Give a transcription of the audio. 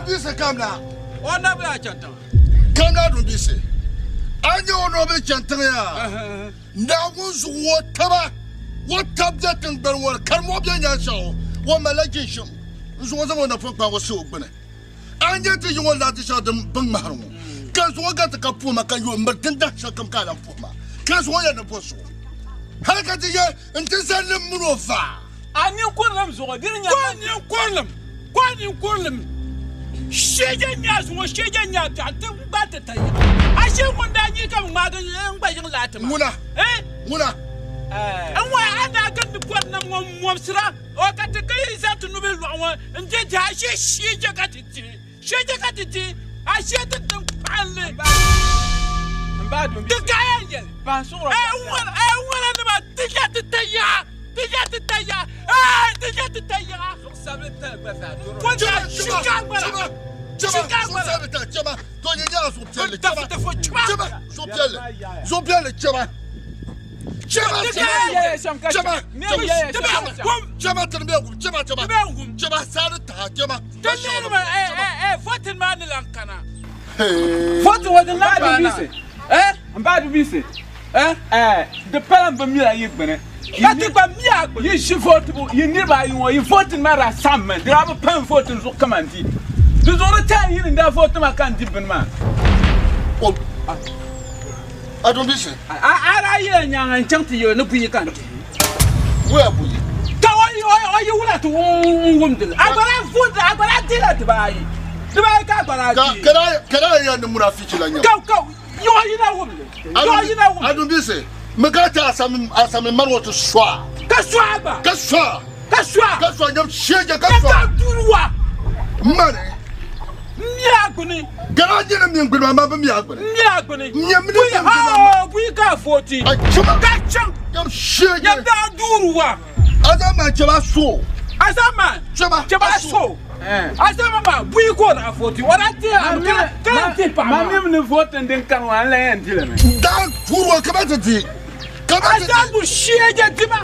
Adumbisi kamna. O nabila a chani tiŋa. Kamna Adumbisi. A nya o nobili chani tiŋa yaa. Naawuni zuɣu o taba o tab be tiŋgbani ŋɔ ni karimɔɣu be nyan shɛɣu o malila jinshim n zuɣu zaŋ o napɔŋ kpaaŋɔ si o gbuni. A nya ti yi ŋɔ laati shɛŋa din bi ŋmahiri ŋɔ ka zuɣu gariti ka puhi ma ka yo m-miri din dahi shɛli kam ka a lan puhi ma ka zuɣu yɛn ni bɔ zuɣu hali ka ti yɛ n-ti zali ni m mini o vaa. A ninkurilim zuɣu di ni nya ka ninkurilim ka o ninkurilim shɛja nya zuŋɔ shɛja nya biɛɣu ti gba ti ta yiŋa. A shee ŋun daa nyi ka bɛ ŋmaagi n gba yiŋ laati maa. Ŋuna, ŋuna. N ŋɔ a daa gindi bɔri nam ŋɔ m-mɔbisira o ka ti ka yi zaŋ ti nubihi lɔɣu ŋɔ n-je dihi a shee shɛja ka ti dihi shɛja ka ti dihi a shee ti din kpaɣinli ti kaɣiya n-yɛli n ŋɔna nima ti je ti ta yaɣa. Ti je ti ta yaɣa, eeh ti je ti ta yaɣa. Ko da shika gbara, shika gbara. Tafi tafi chima. Zuɣupiɛlli chima. Chima chima chima chima tini bɛ gum chima chima chima saani taha chima. Ti niraba eh eh voting maa ni lan kana. Voting ŋɔ din lan kana. Eh n ba du bisi. Eh eh di pala n bi mila yi gbuni. Ka ti gba mi a gbuni. Yi ʒi votibu yi niriba ayi ŋɔ yi voting maa daa saɣim mi di daa bi pam voting zuɣu kaman di. Di zuɣu di taai yi ni daa vote ma ka n di bini maa. Adumbisi. A a daa yila nyaaŋa n chaŋ ti yɛli ni buyi ka n dihi. Wula buyi? Ka o yi wula ti n wumdi li. A gba daa vote a gba daa dihila dibaayi. Dibaayi ka a gba daa dihi. Ka daa yɛli ni munafiki la nyɛ. Ka ka Yɔɣu yina wumli. Yɔɣu yina wumli. Adumbisi, mi ka ti asami mari ŋɔ ti sɔa. Ka sɔa gba. Ka sɔa. Ka sɔa. Ka sɔa nyam shɛja ka sɔa. Ka duruwa. Mani. N mi a gbuni. Gara nyini mi gbuni ma bi mi a gbuni. N mi a gbuni. N nyɛ mini mi gbuni ma. Buyi ka vooti. A chima. Ka chaŋ. Nyam shɛja. Nyam daa duruwa. Azama cheba so. Azama cheba cheba so. Azama ma buyi ko na voti. Wala ti a ka ti pa ma. Ma mi ni voti din kan wa an la yan dilimi. Da kuro kama ti di. Kama ti di. Azamu shege dima.